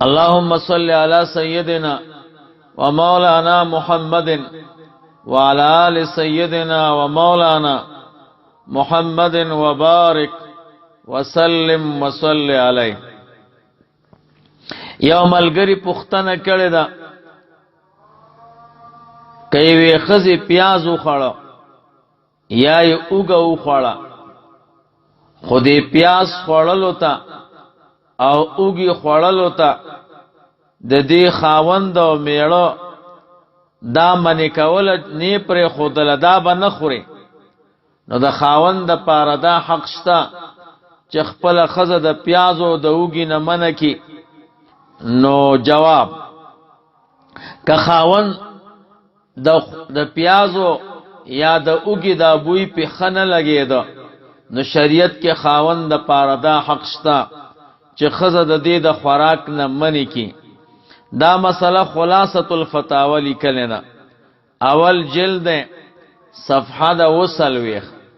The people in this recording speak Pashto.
اللهم صل على سيدنا ومولانا محمد وعلى آل سيدنا ومولانا محمد وبارك وسلم وصل عليه. یو ملګری پوښتنه کړې ده، که یوې ښځې پیاز وخوړه یا یې اوږه وخوړه، خو دې پیاز خوړلو ته او اوږې خوړلو ته د دې خاوند او میړه دا منې کوله نه پرېښودله، دا به نه خوري، نو د خاوند د پاره دا حق شته چې خپله ښځه د پیازو د اوږې نه منع کړي؟ نو جواب، که خاوند د پیازو یا د اوږې دا بوی په ښه نه لګېده، نو شریعت کې خاوند د پاره دا حق شته چې ښځه د دې د خوراک نه منې کړي. دا مسله خلاصة الفتاوی لیکلې ده، اول جلد دی، صفحه د 47.